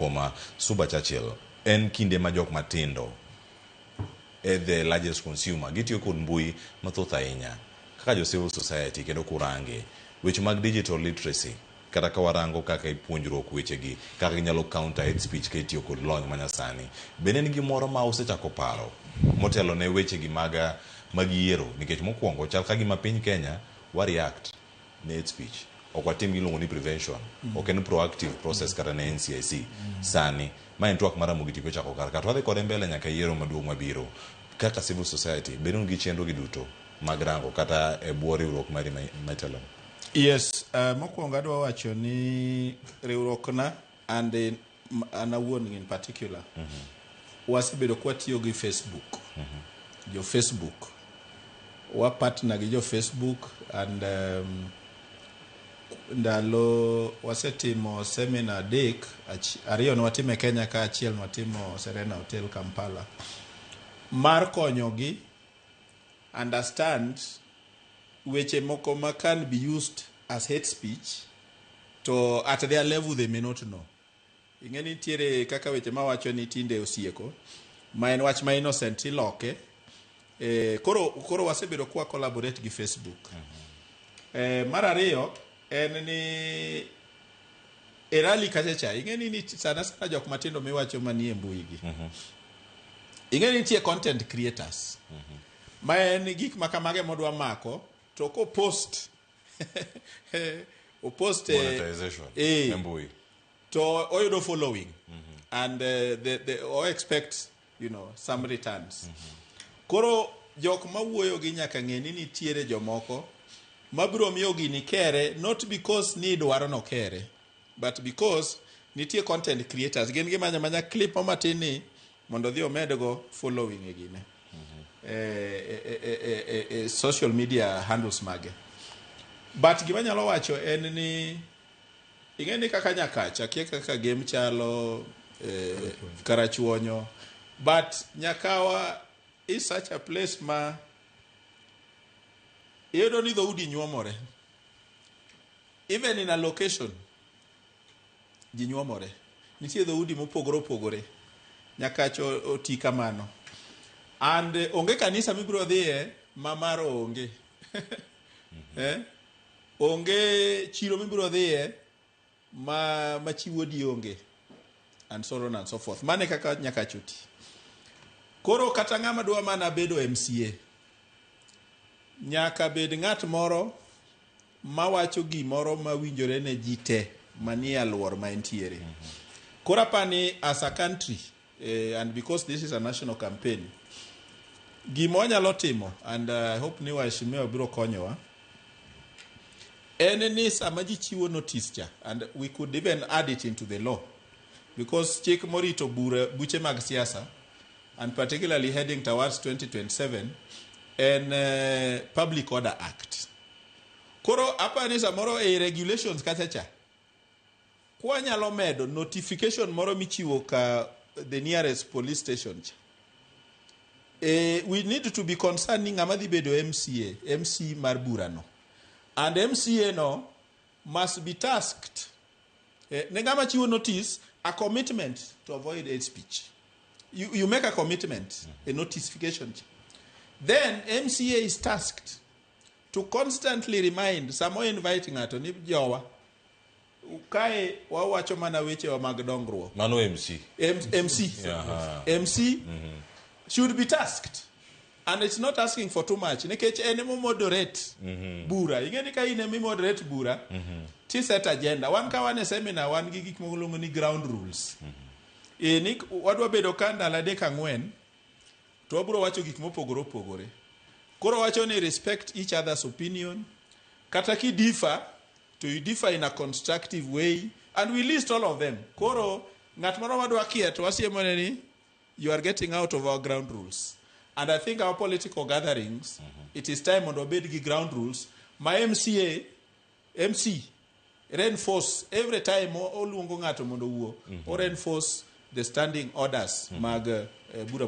Kuom Suba Churchill, en kinde ma jok matindo e the largest consumer gitiyo kod mbui mathoth ahinya kaka jo civil society kendo kurange weche mag digital literacy kata ka warango kaka ipuonjruok wechegi kaka ginyalo counter hate speech ka itiyo kod lony manyasani bende en gimoro ma usechako paro motelo ne wechegi mag yiero nikech mokwongo chal ka gima piny Kenya wa react ne hate speech ok watim giluongo ni prevention ok en proactive process kata ne NCIC sani ma en twak mar Ramogi TV ochako kar ka to wadhi kode mbele nyaka yiero maduong' mabiro kaka civil society bed un gi chenro gi duto mag rango kata e bwo riwruok mari ma itelo. Yes, mokwongo adwa wacho ni riwruokna and an awuon in particular wasebedo kwatiyo gi Facebook. Jo Facebook. Wa partner gi jo Facebook and ndalo wasetimo seminar adek, ariyo ne watimo e Kenya ka, achiel ne watimo Serena Hotel Kampala, mar konyogi understand weche moko ma can be used as hate speech to at their level they may not know. Ing'e ni nitiere kaka weche mawacho ni tinde osieko ma en wach ma innocent iloke. Koro wasebedo kwa collaborate gi Facebook. Mar ariyo en ni e rally kacha cha ing'e ni sana sana jok matindo miwacho manie mbui gi. Ing'e ni nitie content creators ma en gik ma kamage modwa mako to ko post o post monetization e mbui to oyudo following and the o expect some returns. Koro jok mawuoyo gi nyaka ng'e ni nitiere jomoko mabiro miyo gini kere not because ni idwaro nokere but because nitie content creators gin gimanya manya clip mo matin ni mondo odhi omedgo following e gine e social media handles mage. But gima anyalo wacho en ni ing'e ni kaka Nyakach akia kaka game chalo Karachuonyo, but Nyakawa is such a place ma iyudo ni dhoudi nyuomore. Even in a location ji nyuomore, nitie dhoudi mopogore opogore. Nyakach oti kamano and onge kanisa mibiro dhiye ma mar onge, eh? Onge chiro mibiro dhiye ma chiwo di onge and so on and so forth. Mane kaka Nyakach oti. Koro kata ng'ama dwa mana bedo MCA nyaka bed ng'at moro mawacho gimoro mawinjore ne ji te manie aluor ma entiere. Koro apani as a country and because this is a national campaign, gima wanyalo timo and I hope ni waheshimiwa biro konyowa en ni sama ji chiwo notice cha, and we could even add it into the law because chik morito bura buche mag siasa and particularly heading towards 2027 en Public Order Act. Koro apani samoro e regulations kacha cha kwanyalo medo notification moro michiwo ka the nearest police station cha. We need to be concerned ni ng'ama dhi bedo MCA, MC mar burano, and MCA no must be tasked ne ng'ama chiwo notice a commitment to avoid hate speech. You make a commitment, a notification. Then MCA is tasked to constantly remind sama invite ng'ato ni jowa kae wawacho mana wechewa mag dongruok. Mano MC. MC. MC should be tasked and it's not asking for too much nikech en emo moderate bura. Ing'e ni ka in emi moderate bura ti set agenda. Wan ka wan e seminar wan gi gik moko luongo ni ground rules e ni wadwa bedo ka ndalo 3 4 to wabiro wacho gik mopogore opogore. Koro wacho ni respect each other's opinion, kata ki differ to you differ in a constructive way, and we list all of them. Koro ng'at moro madwa kia to wasiemone ni you are getting out of our ground rules. And I think our political gatherings, it is time mondo wabed gi ground rules ma MCA MC reinforce every time oluongo ng'ato mondo owuo, o reinforce the standing orders mag bura.